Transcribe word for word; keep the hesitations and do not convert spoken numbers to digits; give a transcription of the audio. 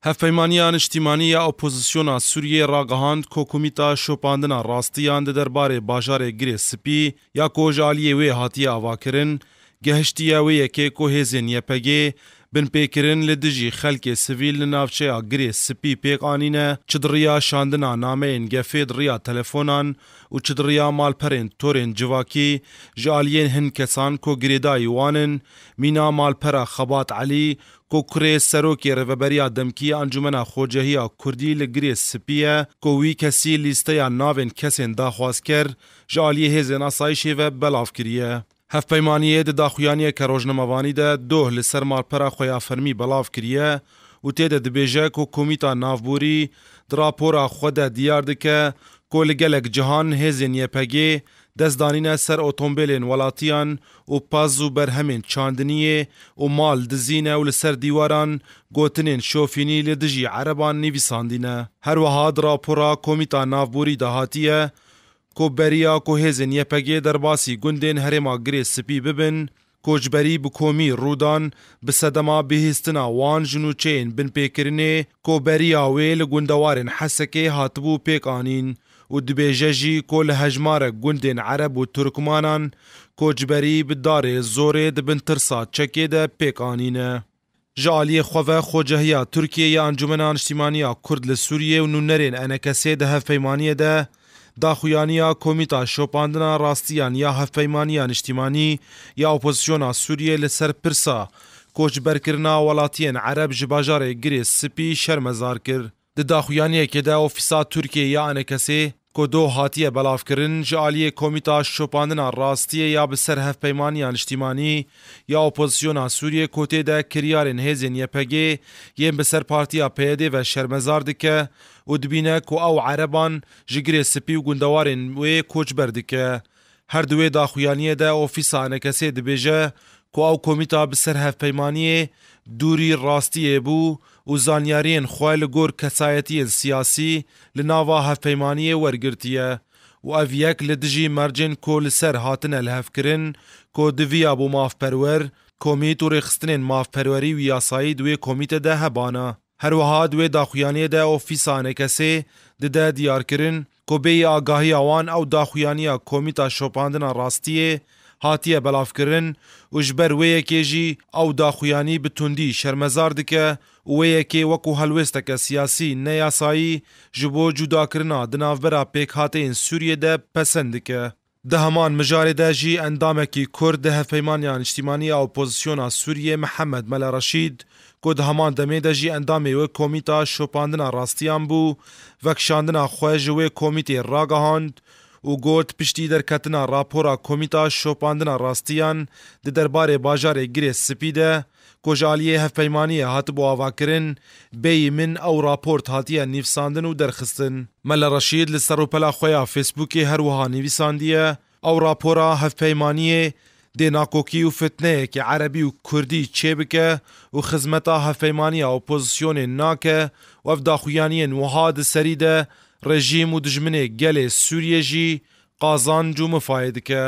Hevpeymaniya Niştîmanî ya Opozisyona Sûriyê ragihand ku Komîta Şopandina Rastiyan di derbarê bajarê Girê Spî ya ku ji aliyê wê hatiye avakirin, gehiştiye wê yekê ku hêzên Y P G binpêkirin li dijî xelkê sivîl li navçeya Girê Spî pêk anîne, çi di riya şandina nameyên gefê di riya telefonan û çi di riya malperên torên civakî ji aliyên hin kesan ku girêdayî wan in, mîna malpera Xebat Elî, ku kurê serokê Rêveberiya Demkî ya Encûmena Xocehiya Kurdî li Girê Spî ye, ku wî kesî lîsteya navên kesên daxwazker ji aliyê hêzên asayîşê ve belav kiriye. Hevpeymaniyê di daxuyaniyeke rojnamevanî de doh li ser malpera xwe ya fermî belav kiriye û tê de dibêje ku Komîta Navborî di rapora xwe de diyar dike ku li gelek cihan hêzên Y P G dest danîne ser otombêlên welatiyan û pez û berhemên çandiniyê û mal dizîne û li ser dîwaran gotinên şofînî li dijî Ereban nivîsandîne. Her wiha di rapora Komîta Navborî de hatiye ku beriya ku hêzên Y P G derbasî gundên herêma Girê Spî bibin, koçberî bi komî rûdan, bi sedema bihîstina wan ji nûçeyên binpêkirinê ku beriya wê li gundewarên Hesekê hatibû pêk anîn û dibêje jî ku li hejmarek gundên Ereb û Turkmanan koçberî bi darê zorê di bin tirsa çekê de pêk anîne. Ji aliyê xwe ve Xocehiya Tirkiyê ya Encûmena Niştîmanî ya Kurd li Sûriyê û nûnerên E N K S'ê di hevpeymaniyê de daxuyaniya Komîta Şopandina Rastiyan ya Hevpeymaniya Niştîmanî ya Opozisyona Sûriyê li ser pirsa koçberkirina welatiyên Ereb ji bajarê Girê Spî şermezar kir. Di daxuyaniyekê de Ofîsa Tirkiyê ya E N K S'ê, ku doh hatiye belavkirin, ji aliyê Komîta Şopandina Rastiyê ya bi ser Hevpeymaniya Niştîmanî ya Opozisyona Sûriyê, ku tê de kiryarên hêzên Y P G yên bi ser Partiya P Y D ve şermezar dike û dibîne ku ew Ereban ji Girê Spî û gundewarên wê koçber dike. Her di wê daxuyaniyê de Ofîsa E N K S'ê dibêje ku ew komîta bi ser hevpeymaniyê dûrî rastiyê bû û zanyariyên xwe li gor kesayetiyên siyasî li nava hevpeymaniyê wergirtiye û ev yek li dijî mercên ku li ser hatine lihevkirin ku diviya bo mafperwer, komît û rêxistinên mafperwerî û yasayî di wê komîte de hebana. Her wiha di wê daxuyaniyê de Ofîsa E N K S'ê dide diyarkirin ku bêyî agahiya wan ew daxuyaniya Komîta Şopandina Rastiyê hatiye belavkirin û ji ber wê yekê jî ew daxuyanî bi tundî şermezar dike û wê yekê wekû helwêsteke siyasî neyasayî ji bo cudakirina di navbera pêkhateyên Sûriyê de pesend dike. Di heman mijarê de jî endamekî Kurd di Hevpeymaniya Niştîmanî ya Opozisyona Sûriyê Mihemed Mele Reşîd, ku di heman demê de jî endamê wê Komîta Şopandina Rastiyan bû, vekişandina xwe ji wê komîtê ragihand û got, piştî derketina rapora Komîta Şopandina Rastiyan di derbarê bajarê Girê Spî de, ku ji aliyê hevpeymaniyê hatibû avakirin, bêyî min ew raport hatiye nivîsandin û derxistin. Mele Reşîd li ser rûpela xwe ya Facebookê her wiha nivîsandiye, ew rapora hevpeymaniyê dê nakokî û fitneyeke erebî û kurdî çêbike û xizmeta hevpeymaniya opozisyonê nake û ev daxuyaniyên wiha di serî de rejîm û dijminê gelê Sûriyê jî qazanc û mifayê dike.